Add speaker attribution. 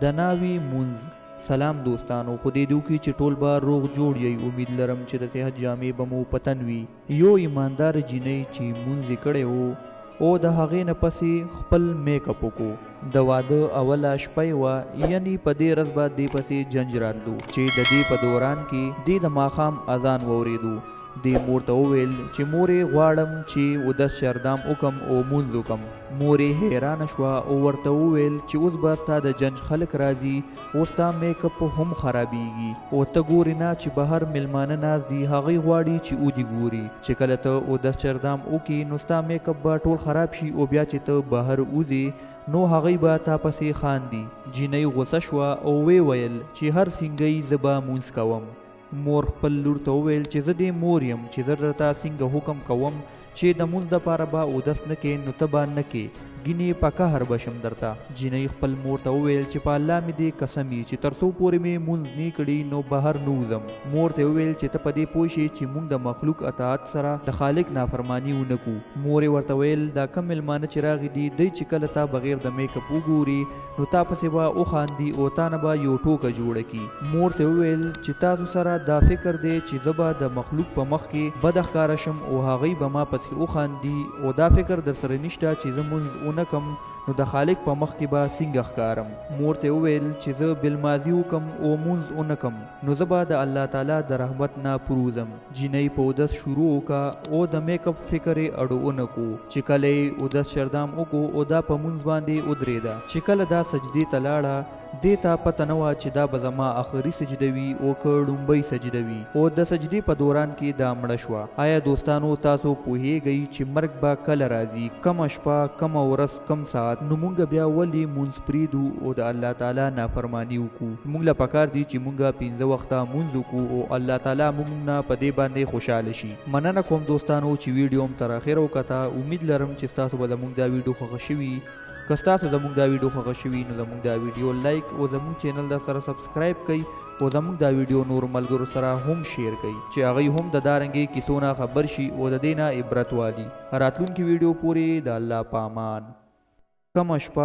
Speaker 1: د ناوی مونځ. سلام دوستانو خدای دې وکړي چې ټول به روغ جوړ یئ امید لرم چې د صحت جامې به مو په تن وي. يو ايمانداره جينۍ چې مونځ يې کړی وو او د هغې نه پس يې خپل ميک اپ وکو د واده اوله شپه يې وه يعنی په دې رځ به دې پسې جنج راتلو چې د دې په دوران کې دې د ماښام اذان واورېدو دې مور ته وويل چې مورې غواړم چې اودس شردام وکم او مونځ وکم مور يې حيرانه شوه او ورته وويل چې اوس به ستا د جنج خلک راځي او ستا میک اپ هم خرابیږي او ته ګورې نه چې بهر میلمانه ناست دي هغوی غواړي چې ودي ګوري چې کله ته اودس چردام وکړې نو ستا میک اپ به ټول خراب شي او بیا چې ته بهر وځې نو هغوی به تا پسې خاندي. جینۍ غوسه شوه او ویې ویل چې هر څنګه یي زه به مونځ کوم. مور خپل لور ته وویل چې زه دې مور یم چې زه درته څنګه حکم کوم چې د مونځ دپاره به اودس نه کې نو ته به نه کې ګینې په قهر به شم درته. جینۍ خپل مور ته وویل چې په الله مې دې قسم یي چې تر څو پورې مې مونځ نی کړي نو بهر نه وځم. مور ته یې وویل چې ته په دې پوه شې چې مونږ د مخلوق اطاعت سره د خالق نافرماني ونه کو. مور یې ورته ویل دا کوم میلمانه چې راغي دي دی چې کله تا بغیر د میک اپ وګوري نو تا پسې به وخاندي او تا نه به يو ټوکه جوړه کړي. مور ته وويل چې تاسو سره دا فکر دی چې زه به د مخلوق په مخ کې بده ښکاره شم او هغوی به ما پسې وخاندي او دا فکر درسره نشته چې زه مونځ ونه کړم نو د خالق په مخ کې به څنګه ښکارم. مور ته وويل چې زه بلمازي وکړم او مونځ ونه کړم نو زه به د الله تعالی د رحمت نه پروځم. جینۍ په اودس شروع وکه او د میک اپ فکر یې اډو اونه کو چې کله یې اودس شردام وکو او دا په مونځ باندې ودریده چې کله دا سجدې ته لاړه دې ته پته نه وه چې دا به زما اخري سجده وي او که ړومبۍ سجده وي او د سجدې په دوران کې دا مړه شوه. ایا دوستانو تاسو پوهیږئ چې مرګ به کله راځي کومه شپه کومه ورځ کوم ساعت نو مونږ بیا ولې مونځ پریږدو او د الله تعالی نافرماني وکړو؟ مونږ له پکار دي چې مونږ پنځه وخته مونځ وکړو او الله تعالی مونږ نه په دې باندې خوشحاله شي. مننه کوم دوستانو چې ویډیو هم تر اخره وکته امید لرم چې ستاسو به زمونږ دا ویډیو خوښه شوي که ستاسو زمونږ دا ویډیو خوښه شوي نو زمونږ دا ویډیو لایک او زمونږ چینل در سره سبسکرایب کړئ او زمونږ دا ویډیو نورو ملګرو سره هم شیر کړئ چې هغوی هم د دارنګې کیسو نه خبر شي او د دې نه عبرت والي. راتلونکي ویډیو پورې د الله په امان. کومه شپه.